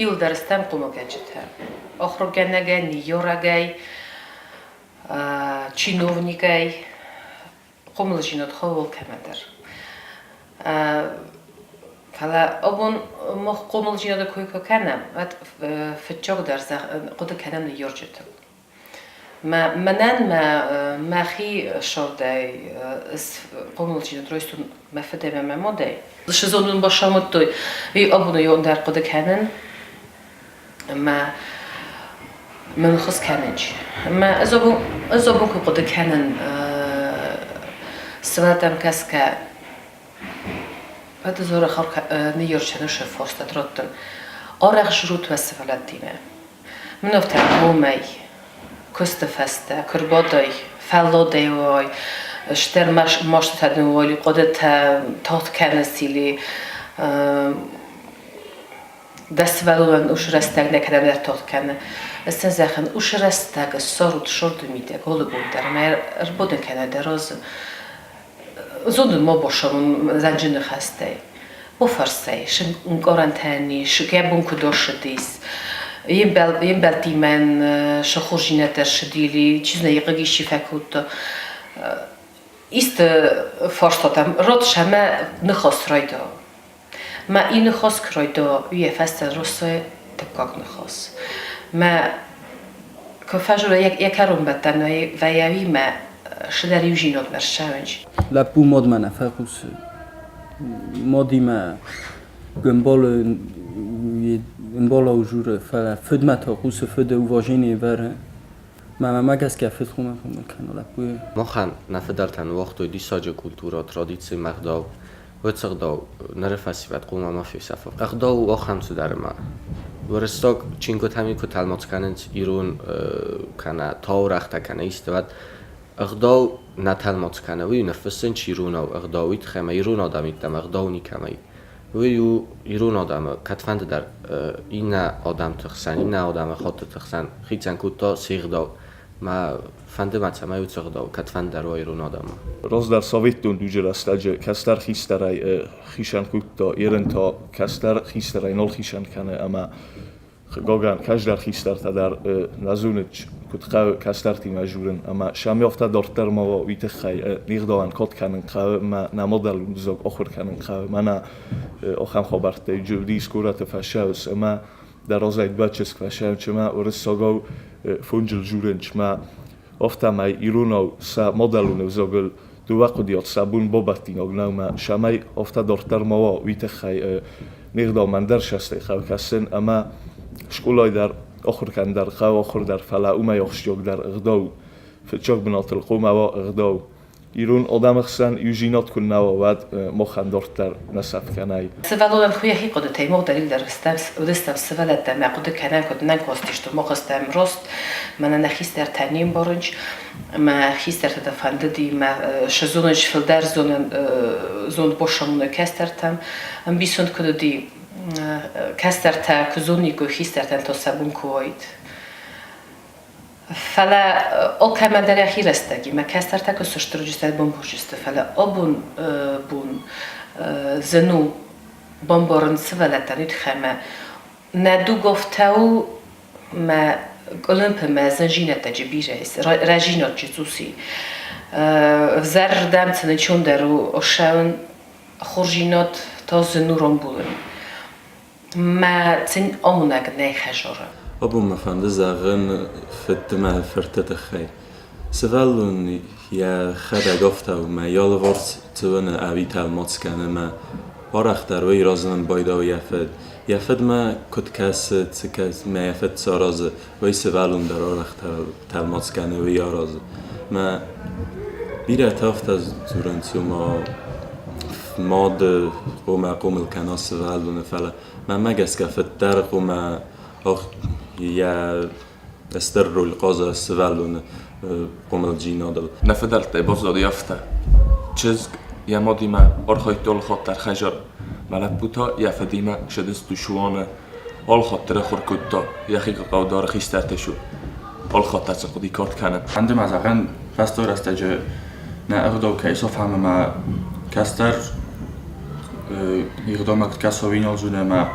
Иуылдӕр стӕм хъомылгӕнджытӕ. Ахуыргӕнӕгӕй, ныййарӕгӕй, чиновникӕй, хъомылдзинад хъӕуы кӕмӕдӕр. Фӕлӕ абон мах хъомылдзинады кой куы кӕнӕм, уӕд фыццагдӕр хъуыды кӕнӕм ныййарджытыл. Мӕнӕн мӕ мӕхи сӕрдӕй хъомылдзинад райстон мӕ фыд ӕмӕ мӕ мадӕй. Сезонон басамыдтой, уый абоны онг дӕр хъуыды кӕнын ӕмӕ мын хыз кӕнынч. Ӕмӕ ӕз абон куы хъуыды кӕнын сывӕллӕттӕм кӕсгӕ, уӕд ӕз арӕх ныййарджытӕн уыцы фарстат раттын. Арӕх жрут уӕ сывӕллӕттимӕ. Мын афтӕ уымӕй куысты фӕстӕ куы рбадай, фӕлладӕй уай, стыр мастытӕ дын уой, хъуыдытӕ тагъд кӕнынц или дӕ сывӕллонӕн уыцы рӕстӕг нӕ кӕдӕмдӕр тагъд кӕны. Ӕз сын зӕгъын, уыцы рӕстӕг ссарут сырды мидӕг алы бон дӕр ӕмӕ ӕрбадын кӕнӕ дӕ разы. Зонын ма босамон зӕнджы ныхӕстӕй. Офӕрсӕй, ӕнкъарӕнтӕ ис, йӕ бон куыд ӕрцыдис, йе мбӕлттимӕ цы хорздзинӕдтӕ ссыди, чи знайы хъыг исчи фӕкодта. Исты фарстатӕм рад сӕмӕ ныхас райда. Мӕ и ныхас куы райда, уый йӕ фӕстӕ росой дыккаг ныхас. Мӕ куы фӕзура йӕ кӕронбӕттӕны вӕййӕ мӕ цыдӕр иузинадмӕ ссӕуынч. Лӕппу мадмӕ нӕ фӕхъусы. Мадимӕ ӕмбӕлы ӕмбалау журы, фӕлӕ фыдмӕ та хъусы фыды уважение вӕры. Мӕ гӕсгӕ фыд хъуамӕ хъомыл кӕна лӕппуйы. Махӕн нӕ фыдӕлтӕ ныууагътой диссаджы культурӕ, традици ӕмӕ ӕгъдау. Уыцы ӕгъдау ныры фӕсивӕд хъуамӕ ма фесафа. Ӕгъдау у ахӕм цыдӕр ӕмӕ уырыссаг чингуытӕм куы тӕлмац кӕнынц ирон кӕнӕ таурӕгътӕ кӕнӕ исты, уӕд ӕгъдау нӕ тӕлмац кӕны. Уый ныффыссынц иронау ӕгъдау, уый тыххӕй ӕмӕ ирон адӕм йеддӕмӕ ӕгъдау никӕмӕй. Уый у ирон адӕмы кӕдфӕнды дӕр иннӕ адӕмты хсӕн, иннӕ адӕмы хаттыты хсӕн хицӕн кодта се гъдау. Мӕ фӕнды мӕ, цӕмӕй уыцы ӕгъдау кӕдфӕнды дӕр уа ирон адӕммӕ. Раздӕр советон дуджы рӕстӕджы кӕстӕр хистӕрӕй хицӕн кодта, ерын та кӕстӕр хистӕрӕй нал хицӕн кӕны ӕмӕ хъыгагӕн, кӕстӕр хистӕртӕ дӕр нӕ зонынц, куыд хъӕуы кӕстӕртимӕ дзурын ӕмӕ сӕм афтӕ дарддӕр ма уа, уый тыххӕй не гъдауӕн кад кӕнын хъӕуы ӕмӕ нӕ мадӕлон ӕвзаг ахуыр кӕнын хъӕуы. Мӕнӕ ахӕм хабӕрттӕ уыдис горӕты фӕсӕвц ӕмӕ дӕ разӕй бачызг фӕсӕвц ӕмӕ уырыссагау фонджыл дзурынц ӕмӕ афтӕмӕй иронау сӕ мадӕлон ӕвзагыл дыууӕ хъуыдыйад сӕ бон бабӕттинаг нӕу ӕмӕ цӕмӕй афтӕ дарддӕр ма уа, уый тыххӕй не гъдаумӕ ӕндӕр цӕстӕй хъӕуы кӕсын ӕмӕ скъолайы дӕр ахуыр кӕнын дӕр хъӕуы ахуыр дӕр, фӕлӕ уымӕй ахсджиагдӕр ӕгъдау фыццаг бынатыл хъуамӕ уа ӕгъдау. Ирон адӕмы хсӕн иудзинад куы нӕ уа, уӕд махӕн дарддӕр нӕ сӕфт кӕнай. Сывӕллонӕн йӕхи хъуыдытӕй мах дӕр уыдыстӕм сывӕллӕттӕ мӕ хъуыды кӕнӕм, куыд нӕ кастысты, мах стӕм рост, мӕнӕ нӕ хистӕртӕ не мбарынц, мӕ хистӕртӕ та фӕндыди мӕ зонын фылдӕр зонын зонд босамоны кӕстӕртӕм. Ӕмбисонд куыд уыди, кӕстӕртӕ куы зониккой, хистӕртӕн та сӕ бон куы уаид. Фӕлӕ алкӕмӕн дӕр йӕхи рӕстӕгимӕ кӕстӕртӕ куы сыстыр уыдысты, бамбӕрзысты, фӕлӕ абон бон зын у бамбарын сывӕллӕттӕн уый тыххӕй ӕмӕ нӕ дуг афтӕ у мӕ къуылымпы мӕ зынзинӕдтӕ бирӕ ис, рӕзинаг цъус и. Ӕвзӕрырдӕм цынычондӕр у ссӕуын, хорздзинад та зын у рамбулын. Мӕ цин амонӕг нӕй хӕзары. Абон мӕ фӕнды зӕгъын фыдты мӕ фырты тыххӕй. Сывӕллон йӕхӕдӕг афтӕ у, мӕ алыварс цӕуыны ӕви тӕлмац кӕны мӕ арӕхдӕр уый разынын байдауы йӕ фыд. Йӕ фыдмӕ куыд кӕсы, цы кӕсы, мӕ йӕ фыд цы аразы, уый сывӕллон дӕр арӕх тӕлмац кӕны, уый аразы. Мӕ бирӕтӕ афтӕ дзурынц, ома мады хъуамӕ хъомыл кӕна сывӕллоны, фӕлӕ мӕнмӕ гӕсгӕ фыд дӕр хъуамӕ йӕ стыр роль хъаза сывӕллоны хъомылдзинадыл. Нӕ фыдӕлтӕй баззади афтӕ: чызг йӕ мадимӕ архайдта алыхатт дӕр хӕдзары, мӕ лӕппу та йӕ фыдимӕ ссыдысты суаны алыхатт дӕр ахуыр кодта, йӕхи хъӕудары хистӕртӕ су алыхатт дӕр сын хъуыди кад кӕнын. Фӕнды мӕ зӕгъын, фӕстаг рӕстӕджы нӕ ӕгъдау кӕй сафӕм ӕмӕ кӕстӕр ӕгъдаумӕ куыд кӕса, уый нал зоны ӕмӕ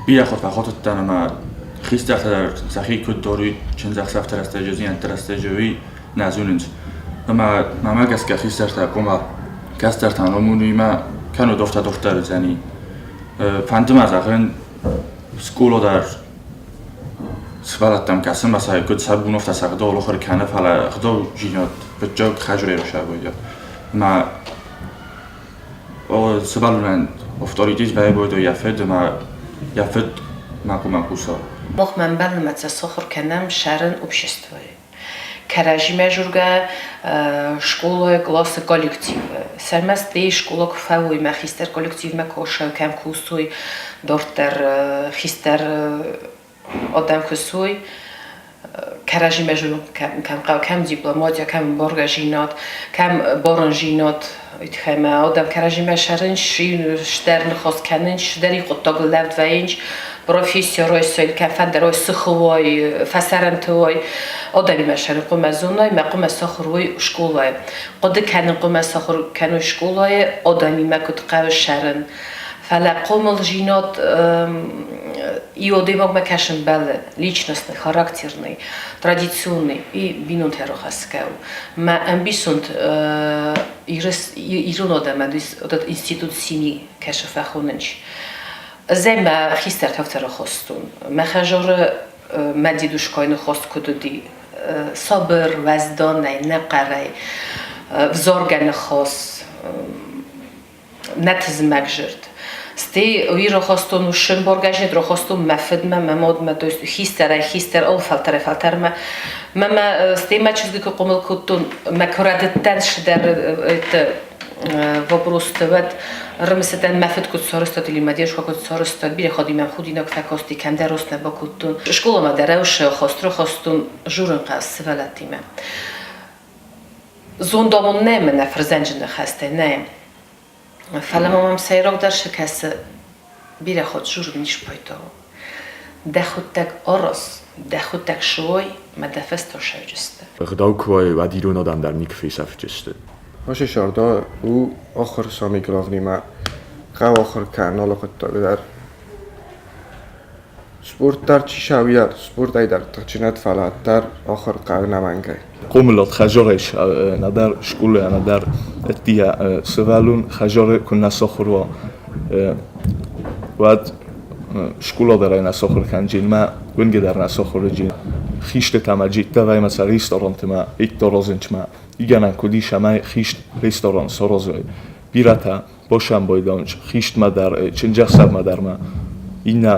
Бирӕ хатт фӕхатыдтӕн ӕмӕ хистӕртӕ дӕр сӕхи куыд дарой чындзӕхсӕвты рӕстӕджы, зиӕнтты рӕстӕджы, уый нӕ зонынц. Ӕмӕ мӕмӕ гӕсгӕ хистӕртӕ хъуамӕ кӕстӕртӕн амоной кӕннод афтӕ дарддӕр уыдзӕни. Фӕнды мӕ зӕгъын, скъола дӕр сывӕллӕттӕм кӕсынмӕ сӕ куыд сӕ бон афтӕ сӕ ӕгъдауыл ахуыр кӕны, фӕлӕ ӕгъдаудзинад фыццаг хӕзырӕй рсӕвӕййы. Ӕмӕ сывӕллонӕн авторитет вӕййы йӕ фыд ӕмӕ йӕ фыд макуы хъуса. Мах мӕмбӕлнмӕ цӕ сахуыр кӕнӕм сӕрын обществойы. Кӕрӕдзимӕ жургӕ школайы къласы коллективы. Сӕрмӕст школа куы фӕуой, мӕ хистӕр коллективмӕ куы кӕм кусой, дарддӕр хистӕр адӕм куы суой, кӕрӕдзимӕ журын кӕм хъӕуы, кӕм дипломатия, кӕм ӕмбаргӕдзинад, кӕм барондзинад, уый тыххӕй мӕ адӕм кӕрӕдзимӕ сӕрынц, стӕр ныхас кӕнынц, дӕр хъуыддагыл лӕуд вӕййынц, профессия райсой, кӕм фӕндӕр уой, сыхы уой, фӕсарӕнты уой, адӕмимӕ сӕрын хъуамӕ зоной, мӕ хъуамӕ сахуыр уой скъолайы. Хъуыды кӕнын хъуамӕ сахуыр кӕной скъолайы, адӕмимӕ куыд хъӕуы сӕрын. Фӕлӕ хъомылдзинад и адӕймагмӕ кӕсын бӕллы личностный, характерный, традиционный и бинонтӕ рахӕсгӕ у. Мӕ ӕмбисонд ирон адӕмӕн этот институт семьи кӕсы фӕхонынч. Зӕй мӕ хистӕртӕ афтӕ рахастон. Мӕ хӕжоры мӕ дедушкайы ныхас куыд уыди, сабыр, уӕзданӕй, нӕ хъӕрӕй, взаргӕ ныхас, нӕ тызмӕг зырд. Стӕй уый рахастон усын боргӕжет рахастон мӕ фыдмӕ, мӕ мадмӕ, то есть хистӕрӕй хистӕр, алы фӕлтӕрӕй фӕлтӕрмӕ. Мӕ мӕ стӕй мӕ чызгы куы хъомыл кодтон, мӕ куы рӕдыдтӕн цыдӕр это вопросты, уӕд рымысыдтӕн мӕ фыд куыд сарӕзтад или мӕ дедушка куыд сарӕзтад, бирӕ хатт мӕм худинаг фӕкасти, кӕмдӕр рост нӕ бакодтон. Скъоламӕ дӕр ӕвшы хаст рахастон журын хъӕз сывӕллӕттимӕ. Зондамон нӕ мӕнӕ фырзӕнджы ныхӕстӕ, нӕ. Фӕлӕ ма мӕм сӕйрагдӕр цы кӕсы, бирӕ хатт журын ис пайда у. Дӕхуыдтӕг араз, дӕхуыдтӕг суой мӕ дӕ фӕстӕ сӕвджысты. Ӕгъдау куы уай, уӕд ирон адӕм дӕр никуы фесӕфджысты. Ацы сӕрда у ахуыр сами главнимӕ хъӕуы ахуыр кӕнын алы хъуыддаг дӕр. Спорт дӕр чи сауиар, спортӕй дӕр тыхджынад, фӕлӕ дӕр ахуыр хъӕуы ӕнӕмӕнгӕй. Хъомылад хӕдзарӕй нӕдӕр скъолайӕ, нӕдӕр ӕддейӕ сывӕллон хӕдзары куы нӕ сахуыр уа, уӕд скъола дӕр ӕй нӕ сахуыр кӕнджын мӕ уынгӕ дӕр нӕ сахуыр уыджын. Хистытӕ мӕ джиттӕ вӕймӕ сӕ ресторанты иттаразынчмӕ игӕнӕн куыд ис ӕмӕ хист ресторан саразой. Бирӕтӕ босӕмбойдонч хистмӕ дӕр, чындзӕхсӕвмӕ дӕр ма иннӕ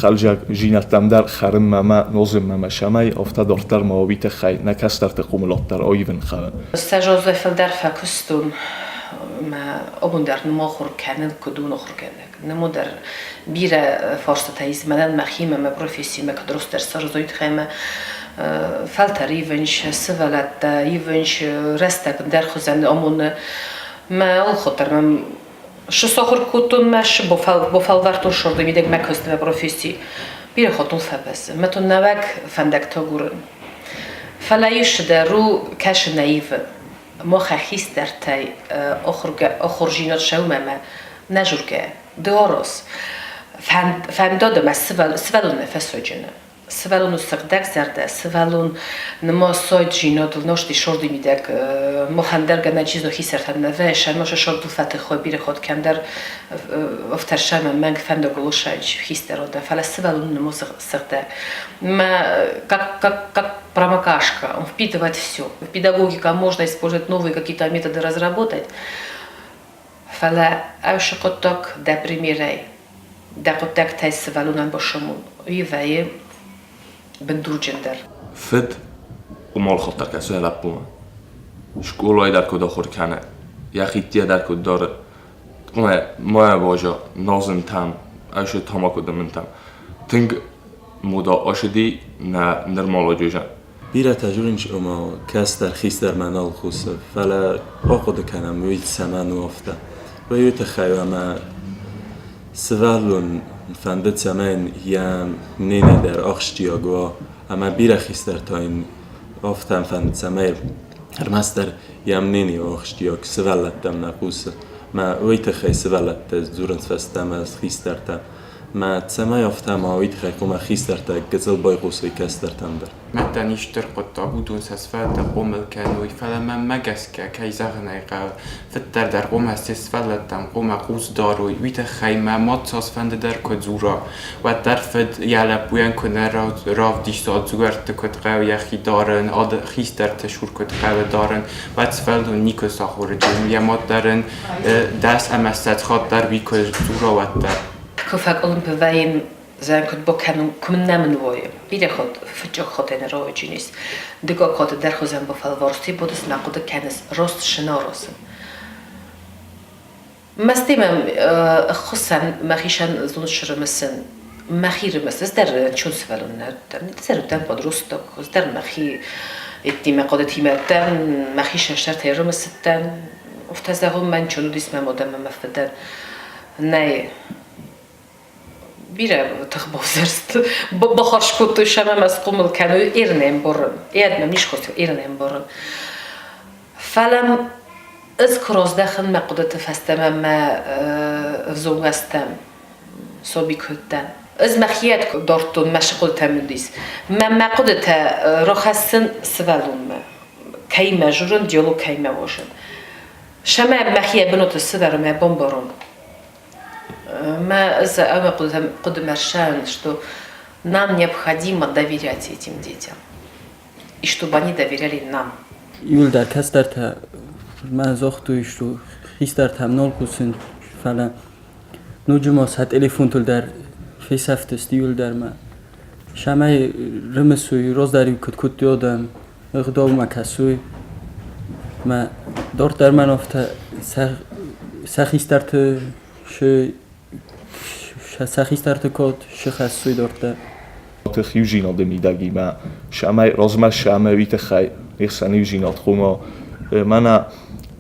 хъӕлдзӕг зинӕдтӕм дӕр хӕрынмӕ мӕ нозынмӕ мӕ цӕмӕй афтӕ дарддӕр ма уый тыххӕй нӕ кӕстӕрты хъомылад дӕр аивын хъӕуы. Сӕ зондӕй фылдӕр фӕкуыстон мӕ абон дӕр нымахуыр кӕнын, куыд у ахуыргӕнӕг. Ныму дӕр бирӕ фарстатӕ ис мӕнӕн мӕхимӕ, мӕ профессимӕ, куыд растдӕр саразой тыххӕй мӕ фӕлтӕр ивынч, сывӕллӕттӕ ивынч, рӕстӕг ӕндӕр хуызӕн амоны. Мӕ алхуыддӕр мӕм шы сахуыр кодтон мӕ шы бофӕлвӕрдтон сырды мидӕг мӕ куысты мӕ професси. Бирӕ хатт фӕбӕззы. Мӕ то нӕуӕг фӕндӕгтӕ агурын. Фӕлӕ ис дӕр у кӕсы нӕ ивы. Махӕ хистӕртӕй ахуырзинад сӕумӕмӕ нӕ жургӕ. Дорос. Фӕндад ӕмӕ сывӕллонмӕ фӕсойджыны. Сывӕллон у сыгъдӕг зӕрдӕ, сывӕллон нымасойд зинадыл нозти сорды мидӕг махӕн дӕр гӕнӕн чи зоны хистӕртӕн нӕ вӕййы, ӕмӕ сордыл фӕтых уой бирӕ хатт кӕмдӕр ӕфтӕрсӕм мӕнг фӕндагыл усайдж хистӕр адӕм, фӕлӕ сывӕллон нымосы сыгъдӕг. Мӕ как промокашка, он впитывает все. В педагогика можно использовать новые какие-то методы разработать, фӕлӕ ӕвшы хъуыддаг дӕ примерӕй, дӕ хъуыддӕгтӕй сывӕллонӕн басомон, уый вӕййы бындурджындӕр. Фыд къуымӕл хъуыддаг кӕсы йӕ лӕппумӕ. Скъолайы дӕр куыд ахуыр кӕны, йӕхи дӕр куыд дары. Къуымӕ ма база нозынтӕм, ӕсы тамако дымынтӕм. Тынг мода ацыди нӕ нырмалоджы Бирӕтӕ дзурынц, ома кӕстӕр хистӕрмӕ нал хъусы, фӕлӕ ахъуыды кӕнӕм, уый цӕмӕн у афтӕ. Уый тыххӕй ӕмӕ сывӕллон фӕнды, цӕмӕй йӕ нene дӕр ахсджиаг уа, ӕмӕ бирӕ хистӕртӕ йын афтӕ фӕнды, цӕмӕй ӕрмӕстдӕр йӕм нене у ахсджиаг, сывӕллӕттӕм нӕ хъусы. Мӕ уый тыххӕй сывӕллӕттӕ дзурынц фӕстӕмӕ хистӕртӕ. Мӕ цӕмӕй афтӕ ма уый тыххӕй хъуамӕ хистӕртӕ гыццыл байхъусой кӕстӕртӕм дӕр. Мӕдтӕн исты хъуыддаг уыдон сӕ сывӕллӕттӕ хъомыл кӕной, фӕлӕ мӕнмӕ гӕсгӕ, кӕй зӕгъын ӕй хъӕуы, фыддӕр дӕр хъуамӕ се сывӕллӕттӕм хъуамӕ хъус дарой, уый тыххӕй мӕ мад цасфӕнды дӕр куы дзура, уӕддӕр фыд йӕ лӕппуйӕн куы нӕ равдиса, дзуӕртты куыд хъӕуы йӕхи дарын, хистӕрты цур куыд хъӕуы дарын, уӕд сывӕллон никуы сахуыр уыдзӕн, йӕ мад дӕр ын 10 ӕмӕ 20 хатт дӕр уый куы дзура, уӕддӕр. Куы фӕкъуылымпы вӕййын, зӕгъӕн, куыд бакӕнон, куы мын нӕ мын войы. Бирӕ хатт фыццаг хатт ӕнӕ рауаджынис. Дыккаг хатт дӕр хуызӕн бафӕлварсти, бодыс мӕ хъуыды кӕныс, рост сынаросын. Мӕстӕй мӕм ӕххуысӕн мӕхицӕн зонд срымысын. Мӕхи рымыс, ӕз дӕр ӕнцон сывӕллон нӕ уыдтӕн. Ӕз дӕр уыдтӕн подросток, ӕз дӕр мӕхи еттимӕ хъуыдытимӕ уыдтӕн, мӕхи сӕртӕй рымысыдтӕн. Афтӕ зӕгъон, мӕ ӕнцон уыдис мӕ мад ӕмӕ мӕ фыдӕн. Нӕй, бирӕ тых бавзӕрст. Бахарз кодтой сӕ ӕмӕ мӕ схъомыл кӕной Ирнӕ ӕмбарын. Йӕ мӕм ис кодтой Ирнӕ ӕмбарын. Фӕлӕ ӕз куы раздӕхын мӕ хъуыдыты фӕстӕмӕ мӕ ӕвзонг азтӕм, саби куы уыдтӕн. Ӕз мӕхиӕд дардтон, мӕ хъуыдытӕм уыдис. Мӕ мӕ хъуыдытӕ рахӕссын сывӕллонмӕ. Кӕимӕ журын, диалог кӕимӕ уарзын. Сӕмӕ мӕхи бынаты сывӕрын, мӕ бамбарон. Мӕ ӕз ӕмӕ хъуыдымӕ ссарын, что нам необходимо доверять этим детям. И чтобы они доверяли нам. Иуылдӕр кӕстӕртӕ мӕ загътой, что хистӕртӕм нал хъусын, фӕлӕ ноджы ма сӕ телефонтыл дӕр фесӕфтысты иуылдӕр мӕ. Сӕмӕй рымысой, раздӕр-иу куыд кодтой адӕм, ӕгъдаумӕ кӕсой. Мӕ дарддӕр мӕн афтӕ сӕ хистӕрты сӕ хистӕрты код сыхӕссой дарддӕр. Тых иудзинады мидӕг имӕ сӕмӕй размӕ сӕмӕ уый тыххӕй не хсӕн иудзинад хъуамӕ мӕнӕ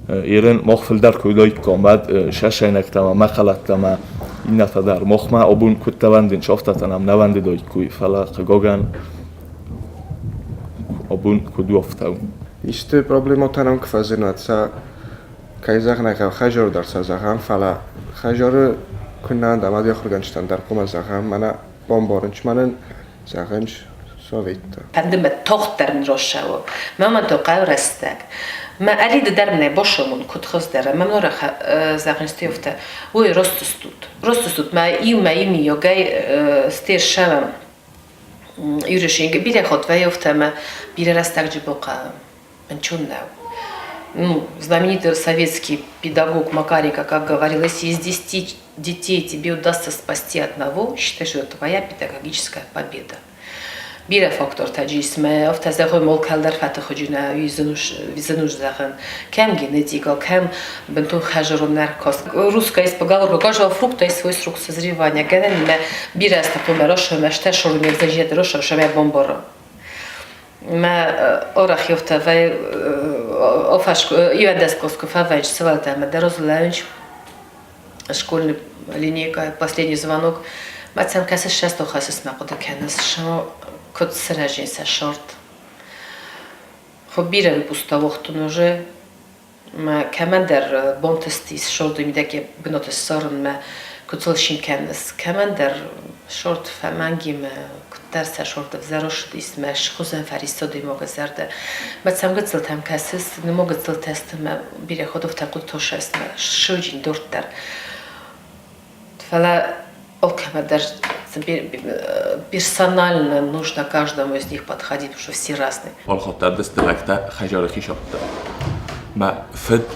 ерын мах фылдӕр куы уыдаиккам, уӕд сӕсӕйнӕгтӕ ӕмӕ мӕхъӕлӕттӕ ӕмӕ иннӕтӕ дӕр махмӕ абон куыдтӕ вӕндынц, афтӕтӕ нӕм нӕ вӕндыдаиккой, фӕлӕ хъыгагӕн абон куыд у, афтӕ у. Исты проблемӕтӕ нӕм куы фӕзынӕд, сӕ кӕй зӕгъын ӕй хъӕуы, хӕзӕры дӕр сӕ зӕгъӕм, фӕлӕ хӕзӕры куыннӕ ӕндӕм ахуыргӕнджытӕн дӕр хъуамӕ зӕгъӕм, мӕнӕ бамбарын, мӕнӕн зӕгъынц советтӕ. Фӕнды мӕ тагъддӕр ын рассӕуы. Мӕ то хъӕуы рӕстӕг. Мӕ ӕри ды дӕр нӕ босомон, куыд хуыздӕр, ӕмӕ мын зӕгъынц афтӕ, ой, рост стут. Рост стут, мӕ иумӕ иумийогӕй стерсӕвӕм Юришинг бирӕ хатт вӕййы афтӕ, ӕмӕ бирӕ рӕстӕгджы бахъӕуы. Ӕнцон нӕу. Ну, знаменитый советский педагог Макаренко как говорил, если из 10 детей тебе удастся спасти одного, считай, что это твоя педагогическая победа. Бирӕ фактортӕ ис, мӕ афтӕ зӕгъой, алкӕдӕр фӕтыхуыджынӕ зын зӕгъын, кӕм генетика, кӕм бынтон хӕзырон ӕркаст. Русская есть поговорка, у каждого фрукта есть свой срок созревания. Гӕнӕн мӕ бирӕ азты хъуамӕ расӕмӕ, стӕ шормек зӕджиаты расӕмӕ бамбары. Мӕ арӕх ёфтӕ вӕй офаш иуӕндӕс куы фӕвӕйч сывӕлтӕ ӕмӕ дӕр озлӕуынч школьный линейка, последний звонок. Мӕ цӕм кӕсыс шесто хӕсыс мӕ хъуыды кӕныс, куыд сырӕзин сӕ шорт. Хо бирӕ выпуста уагътон уже. Мӕ кӕмӕндӕр бонтыстис шорты мидӕг йӕ бынаты ссарынмӕ, куыд сыл цин кӕныс. Кӕмӕндӕр шорт фӕмӕнгимӕ, куыддӕр сӕ шорт ӕвзӕрстис, мӕ схуызӕн фӕриссодой могы зӕрдӕ. Мӕ цӕм гыццылтӕм кӕсыс, нымо гыццылтӕ сты мӕ бирӕ ходовтӕ хъуыдтошӕс мӕ сыджын дорддӕр. Фӕлӕ алкӕмӕ дӕр персонально нужно каждому из них подходить, потому что все разные. Алхатт дысты лӕгтӕ хӕдзары хицӕуттӕ. Мӕ фыд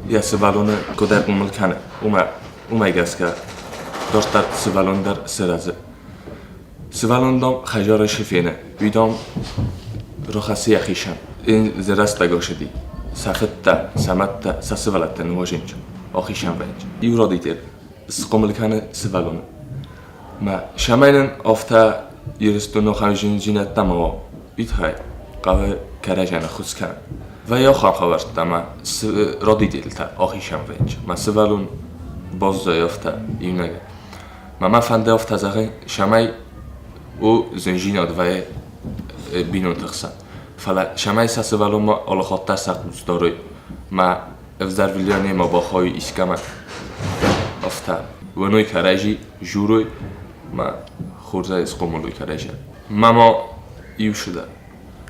йӕ сывӕллоны куыдӕй хъомыл кӕны, уымӕ гӕсгӕ дарддӕр сывӕллон дӕр сырӕзы. Сывӕллон, дам, хӕдзары цы фены, уый, дам, рахӕссы йӕхицӕн. Ын дзы рӕстӕг ӕрцыди. Сӕ фыдтӕ, сӕ мӕдтӕ, сӕ сывӕллӕттӕ нуазынц, ахицӕн вӕййынц. Иу родитель схъомыл кӕны сывӕллоны. Мӕ цӕмӕй нын афтӕ Ирыстоны ахӕм зындзинӕдтӕ ма уа, уый тыххӕй хъӕуы кӕрӕдзийӕн ӕххуыс кӕнын. Вӕййы ахӕм хабӕрттӕ ӕмӕ родительтӕ ахицӕн вӕййынц. Мӕ сывӕллон баззайы афтӕ иунӕгӕй. Мӕ мӕ фӕнды афтӕ зӕгъын, цӕмӕй у зындзинад вӕййы бинонты хсӕн. Фӕлӕ цӕмӕй сӕ сывӕллонмӕ алыхатт дӕр сӕ хъус дарой, мӕ ӕвзӕр влияние ма бахауй искӕмӕ. Афтӕ уыной кӕрӕдзи, журой. Мӕ хорзӕй схъомыл уой кӕрӕзӕ. Мама иу сыдӕр.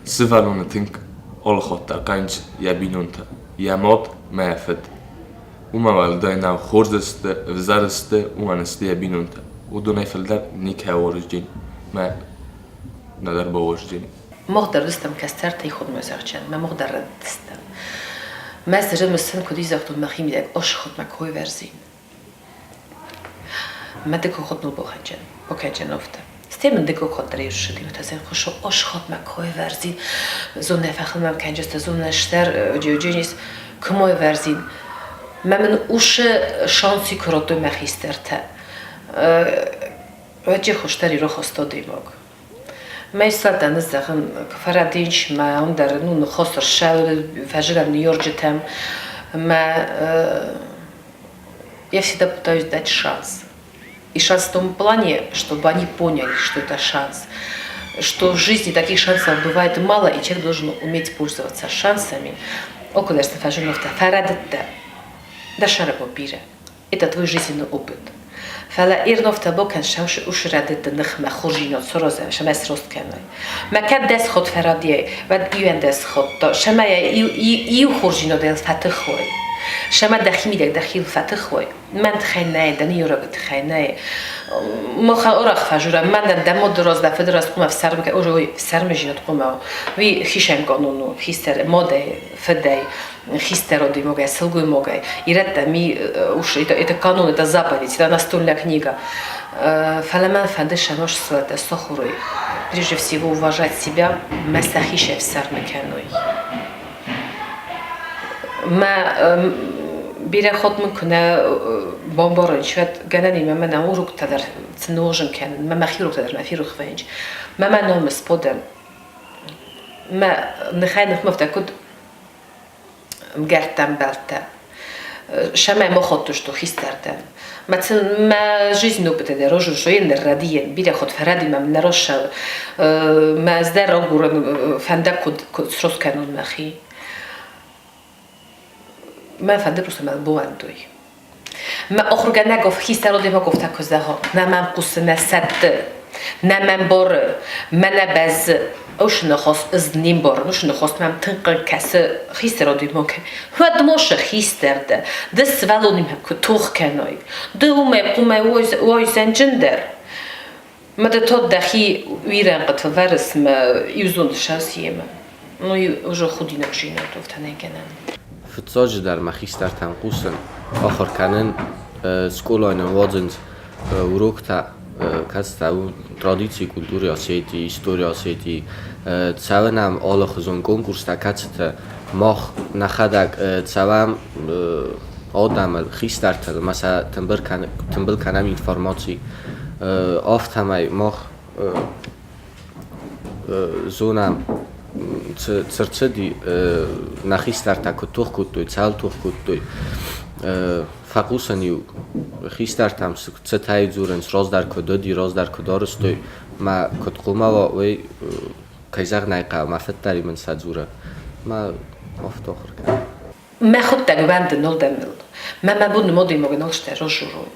Сывӕллоны тынг алыхатт дӕр хъӕнынц йӕ бинонтӕ, йӕ мад мӕ йӕ фыд. Уымӕ уӕлдай нӕу, хорз сты, ӕвзӕр сты, уымӕн сты йӕ бинонтӕ. Уыдонӕй фылдӕр никӕй уарзджын мӕ нӕдӕр бауарзджын. Мах дӕр уыдыстӕм кӕстӕртӕй худмӕзӕгъджын, мӕ мах дӕр рӕдыдыстӕм. Мӕ зӕрдӕ куыд изӕгътон мӕхимидӕг ӕсхуыдмӕ кой вӕрзин. Мӕ дыккаг худныл бохӕнджын, бокӕнджын офтӕ. Стӕй мын дыккаг ход дӕр ссыди, та хуысо ӕсхуыдмӕ кой вӕрзин. Зонӕ фӕхылмӕ кӕнджыстӕ, зонӕ стӕр джеудженис кымой вӕрзин. Мӕ мын усы шанси куы радтой мӕ хистӕртӕ. Уӕдже хуыздӕр ирохосто дымог. Мӕ цардӕн зӕгъын, фӕрӕдинч мӕ ӕндӕр ну ныхос ссӕуы фӕзылӕн ныййарджытӕм мӕ я всегда пытаюсь дать шанс. И шанс в том плане, чтобы они поняли, что это шанс. Что в жизни таких шансов бывает мало, и человек должен уметь пользоваться шансами. Околерсты фӕзыновтӕ фӕрӕдыдтӕ, дӕ сӕры бирӕ. Это твой жизненный опыт. Фӕлӕ ирновтӕ бокӕн усрӕдыдты ныхмӕ хорзинад саразӕм, сӕмӕ срост кӕной. Мӕ кӕд дӕс ход фӕрӕдийай, уӕд иуӕндӕс ходта, сӕмӕ иу хорзинадӕй фӕтых уой. Сӕмӕ дӕхимидӕг дӕхил фӕтых уой. Мӕн тыххӕй нӕй, дӕ ныййарӕгы тыххӕй нӕй. Махӕн арӕх фӕжурӕм, мӕнӕн дӕ мады раз, дӕ фыды раз хъуамӕ ӕфсӕрмы кӕ, ой, ӕфсӕрмыдзинад хъуамӕ уый хицӕн канон у, хистӕр мадӕй, фыдӕй, хистӕр адӕймагӕй, сылгоймагӕй. Ирӕттӕ ми уж это канон, это заповедь, это настольная книга. Фӕлӕ мӕн фӕнды сӕ сылӕттӕ сахуырой. Прежде всего уважать себя, мӕ сӕхи ӕфсӕрмы кӕной. Мӕ бирӕ хатт мын куы нӕ бамбарын, уӕд гӕнӕн и мӕ мӕнӕ уроктӕ дӕр цы нозын кӕнын, мӕ мӕхи уроктӕ дӕр мӕ ферох вӕййынц. Мӕ мӕ ном сподӕн. Мӕ ныхӕй ныхмӕ афтӕ куыд мгӕрттӕ-ӕмбӕлттӕ. Сӕмӕ махоттысты хистӕртӕ. Мӕ мӕ жизнь опыты дӕр ожы ныррӕдийӕн, бирӕ хатт фӕрӕди мӕм нӕ рассӕуы. Мӕ ӕз дӕр агурын фӕндаг куыд куыд срос кӕнон мӕхи. Мӕ фӕнды просто мӕ бауӕндой. Мӕ ахуыргӕнӕг хистӕр адӕймаг афтӕ куы зӕгъа, нӕ мӕм хъусы, нӕ сӕтты, нӕ мӕм бары, мӕ нӕ бӕззы. Уыцы ныхас ӕз не мбарын, уыцы ныхас мӕм тынг хъыг кӕсы хистӕр адӕймаг. Уӕд мосы хистӕр дӕ, ды сывӕллонимӕ куы тох кӕнай, ды уымӕй хъуымӕ уайдзӕнджындӕр. Мӕ ды тот дӕхи уирӕнхъыты вӕрыс мӕ иу зонд ссӕуыс йемӕ. Ну и уже худинаг афтӕ нӕ гӕнӕн. Фыццаджыдӕр мӕ хистӕртӕм хъусын, ахуыр кӕнын, скъолайы нын уадзынц уроктӕ, кӕцытӕ у традици, культурӕ Осетии, история Осетии. Цӕуы нӕм алыхуызон конкурстӕ, кӕцыты мах нӕхӕдӕг цӕуӕм адӕмыл, хистӕртыл ӕмӕ сӕ тымбыл кӕнӕм информаци. Афтӕмӕй мах зонӕм, цы рцыди, нӕ хистӕртӕ куыд тох кодтой, цӕуыл тох кодтой. Фӕхъусӕн-иу хистӕртӕм цытӕй дзурынц, раздӕр куыд уыди, раздӕр куыд арӕзтой, мӕ куыд хъуамӕ уа, уый, кӕй зӕгъын ӕй хъӕуы, мӕ фыд дӕр-иу мын сӕ дзуры. Мӕ афтӕ ахуыр кӕнын. Мӕхуыдтӕг вӕнды ныл дӕ мыл. Мӕ мӕ бон нымодӕй нал сты разжурой.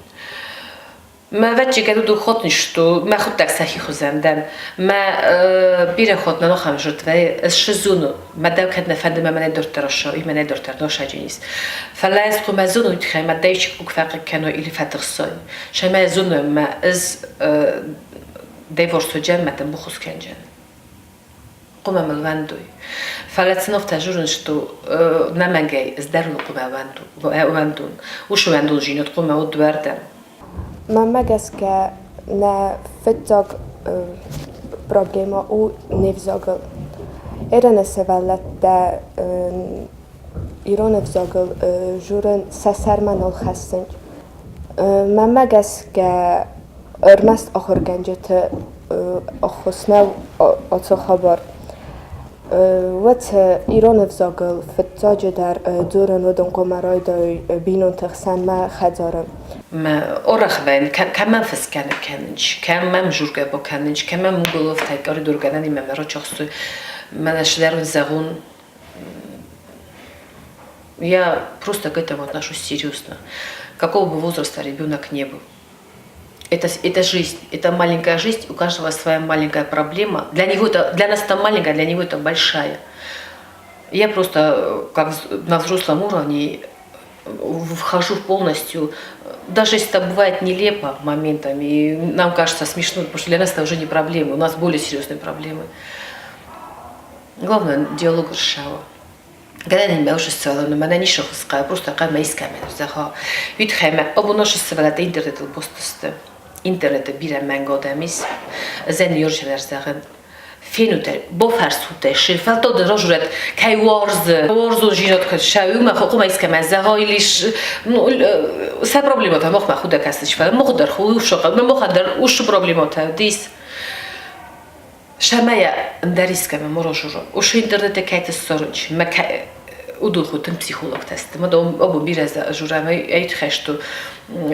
Мӕ ӕвӕццӕгӕн уыдон хотнысты, мӕхуыдтӕг сӕхи хуызӕн дӕн. Мӕ бирӕ хот нӕ ахӕм зырд вӕййы, ӕз сызону, мӕ дӕу кӕд нӕ фӕнды, мӕ мӕнӕй дарддӕр ссӕуй, мӕнӕй дарддӕр носаджын ис. Фӕлӕ ӕз хъуамӕ зонон уый тыххӕй, мӕ дӕу чи куы фӕхъыг кӕной или фӕтыхсой. Сӕмӕ зонон, мӕ ӕз дӕ ворсоджӕн мӕ дын бухус кӕнджӕн. Хъуамӕ мыл уӕндой. Фӕлӕ цы ногтӕ журын что нӕмӕнгӕй ӕз дӕр хъуамӕ уӕндон. Уыцы уӕндонзинад хъуамӕ уыд дыууӕрдӕм. Мӕнмӕ гӕсгӕ нӕ фыццаг проблемӕ у не взагыл. Ираны сывӕллӕттӕ ирон ӕвзагыл журын сӕ сӕрмӕ нал хӕссынц. Мӕнмӕ гӕсгӕ ӕрмӕст ахуыргӕнджыты ӕххуыс нӕу ацы хабар. Уӕд ирон ӕвзагыл фыццаджыдӕр дзурын уыдон хъуамӕ райдайой бинонты хсӕн мӕ хӕдзары. Орах вӕййын, кӕмӕн фысгӕ кӕнынц, кӕмӕн жургӕ бакӕнынц, кӕмӕн уголовтӕй коридоргӕнӕнимӕ мӕ рачахстой, мӕнӕ сдӕрын зӕгъун. Я просто к этому отношусь серьезно. Какого бы возраста ребенок не был. Это жизнь, это маленькая жизнь, у каждого своя маленькая проблема. Для него это, для нас это маленькая, для него это большая. Я просто как на взрослом уровне вхожу полностью, даже если это бывает нелепо моментами, и нам кажется смешно, потому что для нас это уже не проблема, у нас более серьезные проблемы. Главное, диалог решала. Гӕнӕн ин мӕ сывӕллоны мӕнӕ ницы хуыскъа, просто хъӕмӕ искӕмӕн зӕгъа. Уый тыххӕй мӕ абон сывӕллӕттӕ интернетыл пост сты. Интернеты бирӕ мӕнг адӕм ис. Ӕз ӕй ныййарджытӕн зӕгъын, фенут ӕй, бафӕрсут ӕй, фӕлтау дын разурӕд, кӕй уарзы, уарзондзинад кӕд сӕ уымӕ хъуамӕ искӕмӕн зӕгъа или ну, сӕ проблемӕтӕ махмӕ худӕг фӕлӕ мах дӕр махӕн дӕр уыцы проблемӕтӕ дис. Сӕмӕ ӕндӕр искӕмӕ морожуро. Уышы интернете кӕйты ссарынч, мӕ уыдон хуы тынг психологтӕ сты. Мӕ абон бирӕ журӕм ӕй тыхӕсты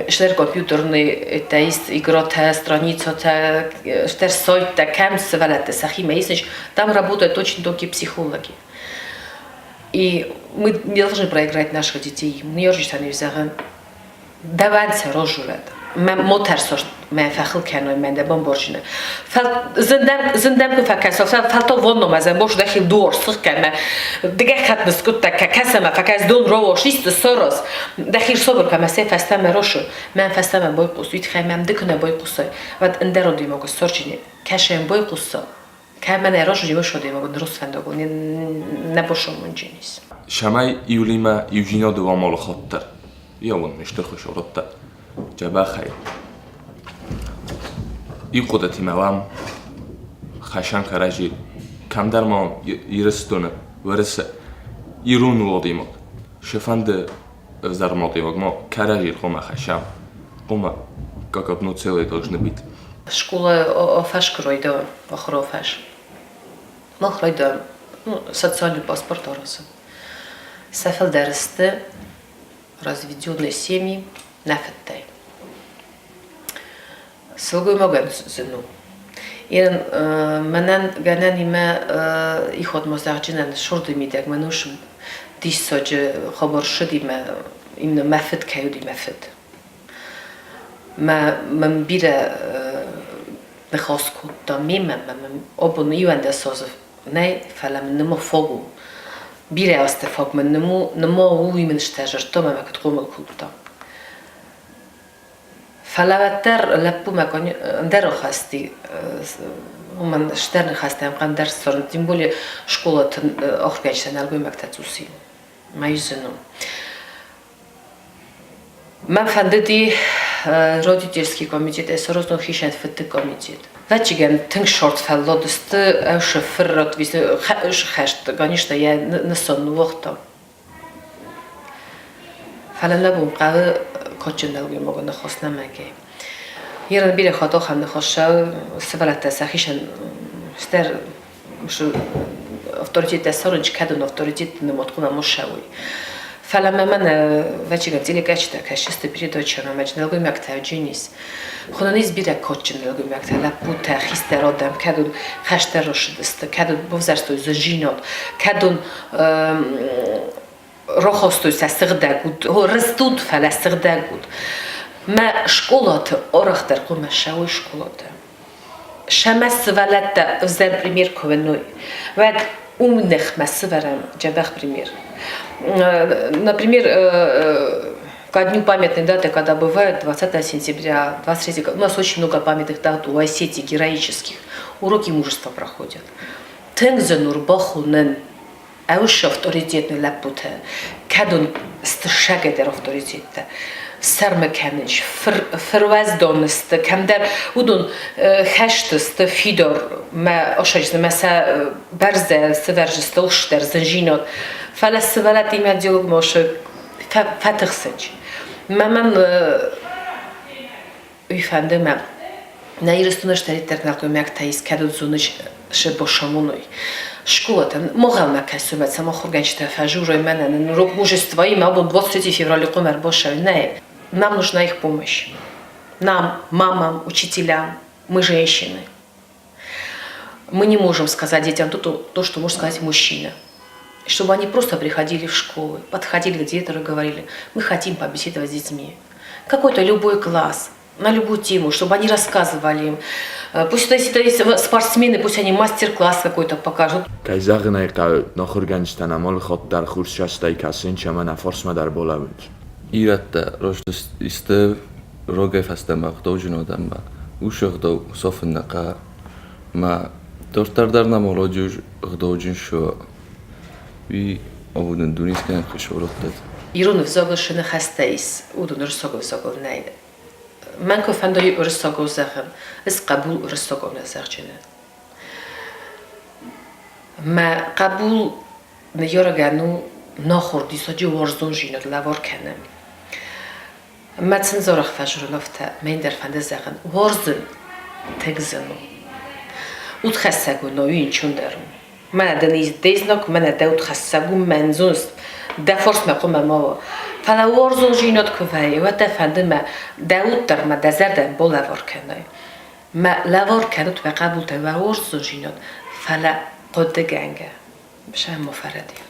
стӕр компьютерный это есть игротӕ, страницатӕ, стӕр сайттӕ, кӕм сывӕллӕттӕ сӕхимӕ исынч, там работают очень тонкие психологи. И мы не должны проиграть наших детей. Ныййарджытӕн зӕгъӕм, Дӕуӕн сӕ разурӕд. Мӕ мо тӕрсост мӕ фӕхыл кӕной мӕ дӕ бамбарджыны. Фӕл зындӕм зындӕм куы фӕкӕсо, фӕлтау вонном ӕзӕн бош дӕхи дуор сых кӕмӕ. Дыгӕ хатт ныскъуыдта кӕсӕмӕ фӕкӕс дон роуош исты сорос. Дӕхи рсобыр кӕмӕ се фӕстӕмӕ рошу. Мӕн фӕстӕмӕ бойхъус, уый тыххӕй мӕм ды куы нӕ бойхъусай, уӕд ӕндӕр адӕймаг ссорджыни. Кӕсӕм бойхъусса. Кӕмӕн ӕрожуни уышы адӕймаг русфӕндагон нӕ бошомонджинис. Цӕмӕй июлимӕ иудзинады уа алы хатт дӕр. Иауын ме стыр хуыцӕуттӕ дзӕбӕхӕй. Иу хъуыдытимӕ уӕм хӕсӕн кӕрӕдзи кӕмдӕр ма Ирыстоны, Уӕрӕсе ирон уодимаг, цы фӕнды ӕвзӕр мотиваг ма кӕрӕдзи хъуамӕ хӕссӕм, хъуамӕ как одно целое должны быть. Школа фӕскройда ахуырофӕс. Мах райдаем ну, социальный паспорт аразын. Сӕ фылдӕр сты разведенные семьи нӕ фыдтӕй. Сылгоймагӕн зын у. Ерын мӕнӕн гӕнӕнимӕ иходмӕ зӕгъджынӕн сурды мидӕг мӕн ус диссаджы хабар ссыди мӕ именно мӕ фыд кӕй уыди мӕ фыд. Мӕ мӕм бирӕ ныхас кодта мемӕ, мӕ мӕм абон 11 азы нӕй, фӕлӕ мын ныма фаг у. Бирӕ азты фаг мын ныма у, уый мын стӕ зӕрдта мӕ куыд хъомыл кодта. Фӕлӕ уӕддӕр лӕппумӕ ӕндӕр ахасти, уымӕн стӕр ныхӕстӕм ӕндӕр ссарын, тем более школаты ахуыргӕнджытӕ нӕлгоймӕгтӕ цъус и. Мӕ зын у. Мӕн фӕндыди родительский комитет, саразын хицӕн фыдты комитет. Вӕччигӕн тынг шорт фӕллад сты, ӕвшы фыррот хӕст, конечно, йӕ нысан ныууагъта. Фӕлӕ нӕ бон хъӕуы кадджын нӕлгоймагы ныхас нӕмӕгӕй. Ерын бирӕ хатт ахӕм ныхас сывӕллӕттӕ сӕхицӕн стӕр авторитеттӕ цӕрынч, кӕдон авторитетты нымад хъуамӕ ма ссӕуой. Фӕлӕ мӕ мӕнӕ вӕччигӕн телекӕсджытӕ кӕсджысты передачӕмӕ мӕ нӕлгоймӕгтӕ джинис. Хонынц бирӕ кадджын нӕлгоймӕгтӕ, лӕппутӕ, хистӕр адӕм, кӕдон хӕстӕр рацыдысты, кӕдон бавзӕрстой зынзинад, кӕдон рахастой сӕ сыгъдӕг уд, рыстуд, фӕлӕ сыгъдӕг уд. Мӕ скъолаты арӕхдӕр хъуамӕ ссӕуой скъолаты. Сӕмӕ сывӕллӕттӕ ӕвзӕр пример куы уыной, уӕд уым ныхмӕ сывӕрӕм дзӕбӕх пример. Например, ко дню памятной даты, когда бывает 20 сентября, 23, у нас очень много памятных дат у Осетии героических. Уроки мужества проходят. Тынг зын у рбахонын ӕвышы авторитетный лӕппутӕ, кӕдон сты сӕгӕдӕр авторитеттӕ, сӕрмӕ кӕнынц, фыруӕздон сты, кӕмдӕр уыдон хӕсты сты фидар, мӕ осаджы мӕ сӕ бӕрзӕ сывӕрджысты устдӕр зынзинад, фӕлӕ сывӕллӕттимӕ диалогмӕ ошо фӕтыхсынц. Мӕ мӕн уый фӕнды мӕ нӕ Ирыстоны стӕриддӕр нӕлгоймӕгтӕ искӕд зоныс шы бошамоной. Школатӕн могъӕлмӕ кӕсумӕ цӕмӕ ахуыргӕнджытӕ фӕжурой мӕнӕн урок мужества имӕ абон 23 феврали хъуамӕ ӕрбашӕй. Нӕй, нам нужна их помощь. Нам, мамам, учителям, мы женщины. Мы не можем сказать детям то, что может сказать мужчина. Чтобы они просто приходили в школы, подходили к директору и говорили, мы хотим побеседовать с детьми. Какой-то любой класс. На любую тему, чтобы они рассказывали им. Пусть это, если это спортсмены, пусть они мастер-класс какой-то покажут. Кӕй зӕгъын ӕй хъӕуы, ахуыргӕнджытӕн ӕм алы хатт дӕр хурсастӕй кӕсынц ӕмӕ нӕ фарсмӕ дӕр балӕууынц. Ирӕттӕ раст сты рагӕй фӕстӕмӕ ӕгъдауджын адӕммӕ. Уыцы ӕгъдау сафын нӕ хъӕуы. Мӕ дарддӕр дӕр нӕм ӕрӕджы ӕгъдауджын суа, уый абон дунескӕнӕг хъысмӕт. Ирон ӕвзагыл цы ныхӕстӕ ис, уыдон уырыссаг ӕвзагыл нӕй. Мӕн куы фӕнды уырыссагау зӕгъын, ӕз хъӕбул уырыссагау нӕ зӕгъджынӕн. Мӕ хъӕбул ныййарӕгӕн у нахуыр диссаджы уарзондзинад лӕвар кӕны. Мӕ цӕндзарӕх фӕзурын афтӕ, мӕн дӕр фӕнды зӕгъын, уарзын тынг зын у. Удхӕссӕг у, науи ӕнцондӕр у. Мӕнӕ дын ис де знаг, мӕнӕ дӕ удхӕссӕг у, мӕн зоныс, дӕ фарсмӕ хъуамӕ ма уа. Фӕлӕ уарзондзинад куы вӕййы, уӕд дӕ фӕнды мӕ дӕ уд дӕр ма дӕ зӕрдӕ балӕвар кӕнай. Мӕ лӕвар кӕнут уӕ хъӕбултӕ уӕ уарзондзинад, фӕлӕ хъуыдыгӕнгӕ, сӕ ма фӕрӕдийут.